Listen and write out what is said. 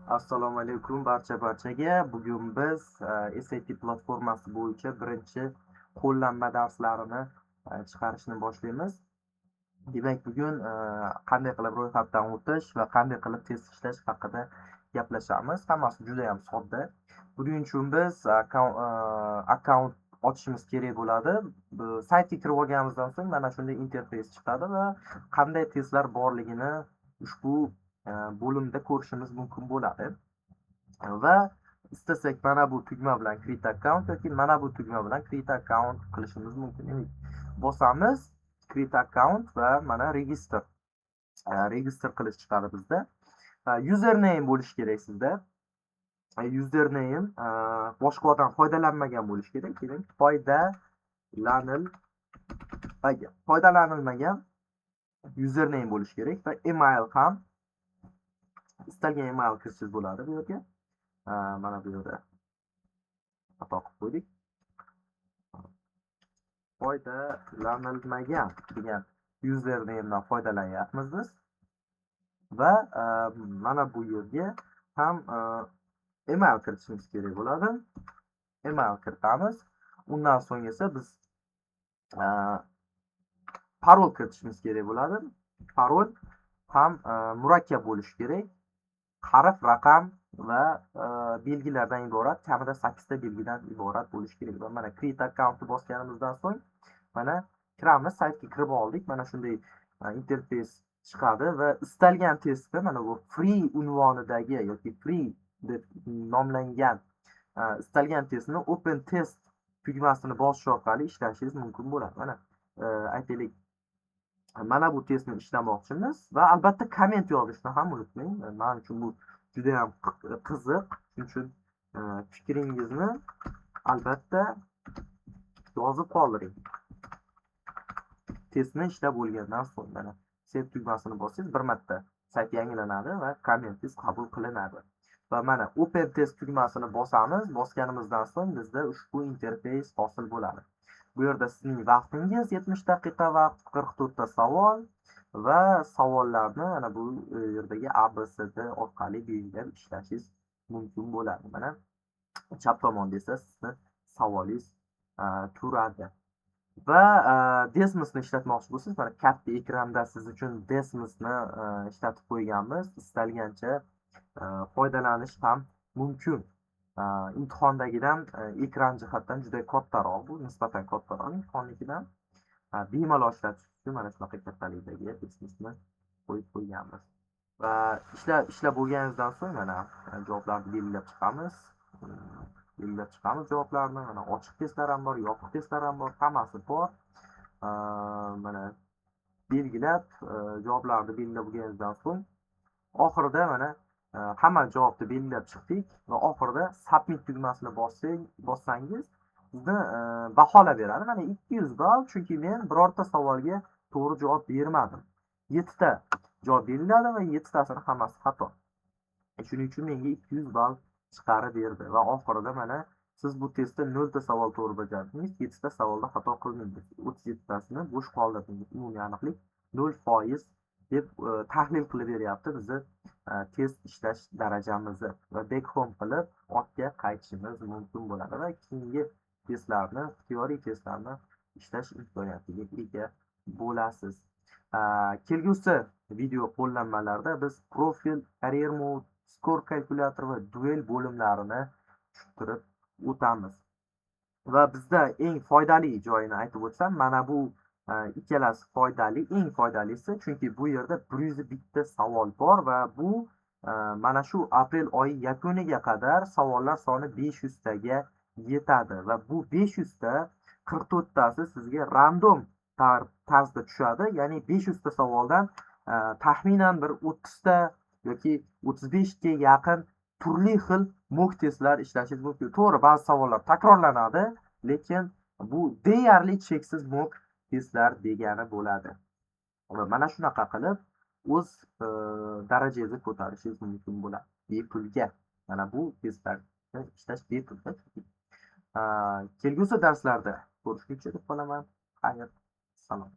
Assalomu alaykum barcha-barchaga. Bugun biz SAT platformasi bo'yicha birinchi qo'llanma darslarini chiqarishni boshlaymiz. Demak, bugun qanday qilib ro'yxatdan o'tish va qanday qilib test ishlash haqida gaplashamiz. Hammasi juda ham sodda. Buning uchun biz akkaunt ochishimiz kerak bo'ladi. Saytga kirib olganimizdan so'ng mana shunday interfeys chiqadi va qanday testlar borligini ushbu bo'limda ko'rishimiz mumkin bo'ladi. Va istasak, mana bu tugma bilan create account yoki mana bu tugma bilan create account qilishimiz mumkin. Demak, bosamiz create account va mana register. Register qilish chiqadi bizda. Username bo'lishi kerak sizda. Username boshqa odam foydalanmagan bo'lishi kerak. Keyin foydalanilmagan username bo'lishi kerak va email ham, istalgan email kirishingiz bo'ladi bu yerga. Mana bu yerda xato qilib qo'ydik. Foydalanilmagan degan usernamedan foydalanyapmiz biz va mana bu yerga ham email kiritishimiz kerak bo'ladi. Email kiritamiz. Undan so'ng esa biz parol kiritishimiz kerak bo'ladi. Parol ham murakkab bo'lishi kerak. Harf, raqam va belgilardan iborat, kamida 8 ta belgidan iborat bo'lishi kerak. Va mana create accountni bosganimizdan so'ng mana kiramiz, saytga kirib oldik. Mana shunday interfeys chiqadi va istalgan testni, mana bu free unvonidagi yoki free deb nomlangan istalgan testni open test tugmasini bosish orqali ishlashingiz mumkin bo'ladi. Mana aytaylik, mana bu testni ishlamoqchimiz va albatta komment yozishni ham unutmang. Man uchun bu judayam qiziq. Shuning uchun fikringizni albatta yozib qoldiring. Testni ishlab bo'lgandan so'ng mana save tugmasini bossangiz, bir marta sayt yangilanadi va kommentingiz qabul qilinadi. Va mana open test tugmasini bosamiz. Bosganimizdan so'ng bizda ushbu interfeys hosil bo'ladi. Bu yerda sizning vaqtingiz 70 daqiqa vaqt, 44 ta savol va savollarni mana bu yerdagi A, B, C, D orqali belgilab ishlashingiz mumkin bo'ladi. Mana chap tomonda esa sizni savolingiz turadi. Va Desmosni ishlatmoqchi bo'lsangiz, mana katta ekranda siz uchun Desmosni ishlatib qo'yganmiz. Istalgancha foydalanish ham mumkin. Imtihondagidan ekran jihatdan juda kattaroq bu, nisbatan kattaroq imtihonnikidan. Bemalol ishlatish uchun mana shunaqa kattalikdagi Desmosni qo'yib qo'yganmiz. Va ishlab bo'lganingizdan so'ng mana javoblarni belgilab chiqamiz. Belgilab chiqamiz javoblarni. Mana ochiq testlar ham bor, yopiq testlar ham bor, hammasi bor. Mana belgilab, javoblarni belgilab bo'lganingizdan so'ng oxirida mana hamma javobni belgilab chiqdik va oxirida submit tugmasini bossangiz sizni baholab beradi. Mana 200 ball, chunki men birorta savolga to'g'ri javob bermadim. 7 ta javob belgiladim va 7 tasini hammasi xato. Shuning uchun menga 200 ball chiqarib berdi va oxirida mana siz bu testda 0 ta savol to'g'ri bajardingiz, 7 ta savolda xato qildingiz, 37 tasini bo'sh qoldirdingiz. Umumiy aniqlik 0% deb tahlil qilib beryapti bizni test ishlash darajamizni va back home qilib ortga qaytishimiz mumkin bo'ladi va keyingi testlarni, ixtiyoriy testlarni ishlash imkoniyatiga ega bo'lasiz. Kelgusi video qo'llanmalarda biz profil, career mode, score kalkulyator va duel bo'limlarini tushuntirib o'tamiz. Va bizda eng foydali joyini aytib o'tsam, mana bu ikkalasi foydali, eng foydalisi, chunki bu yerda 101 ta savol bor va bu mana shu aprel oyi yakuniga qadar savollar soni 500 taga yetadi va bu 500 ta 44 tasi sizga random tarzda tushadi. Ya'ni 500 ta savoldan taxminan bir 30 ta yoki 35 ga yaqin turli xil mock testlar ishlashingiz mumkin. To'g'ri, ba'zi savollar takrorlanadi, lekin bu deyarli cheksiz mock testlar degani bo'ladi. Va mana shunaqa qilib o'z darajangizni ko'tarishingiz mumkin bo'ladi bepulga. Mana bu testlarni ishlash bepul. Kelgusi darslarda ko'rishguncha deb qolaman. Xayr, salom.